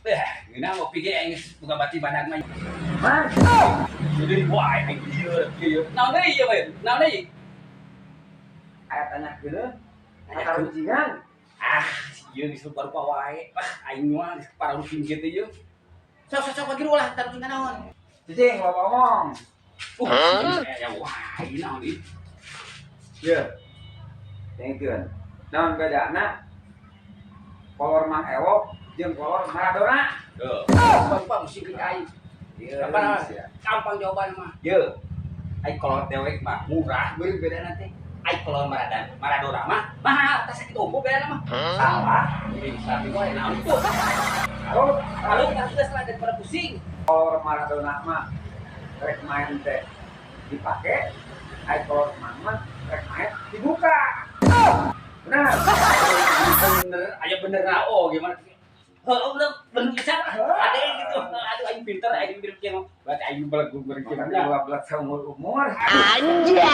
Eh, ngeunah ngopi ge aing geus boga bati badag mah. Mas, Jadi wah aing ieu ieu. Naon deui ieu bae? Naon deui? Aya tanya geuleuh. Tanya. Tarucingan. Ah, ieu geus rupa-rupa wae. Ah, aing mah geus pararucing kieu teh ieu. Sok sok sok bagi ulah tarucingan naon? Cicing loba omong. Ya wah, ieu naon ieu? Ye. Dengekeun. Naon bedana kolor Mang Ewok jeung kolor Maradona? Tuh. Rupa-rupa musik ke aing. Ieu. Gampang, Ya. gampang jawaban mah. Ye. Ai kolor dewek mah murah, beureum bedana teh. Ai kolor Maradona mah mahal, tas sakitu unggul bedana mah. Salah. Jadi sapi wae naon itu? Kalau Kalau geus lah daripada pusing. Kolor Maradona mah rek main teh dipake, ai kolor Mang mah rek main dibuka. Benar. Bener, aya bener na oh gimana? Heeh, bener bener bisa ada yang gitu. Aduh, aing pinter, aing mirip kieu. Berarti aing belegug Makanya berkieu. 12 seumur umur. Anjay.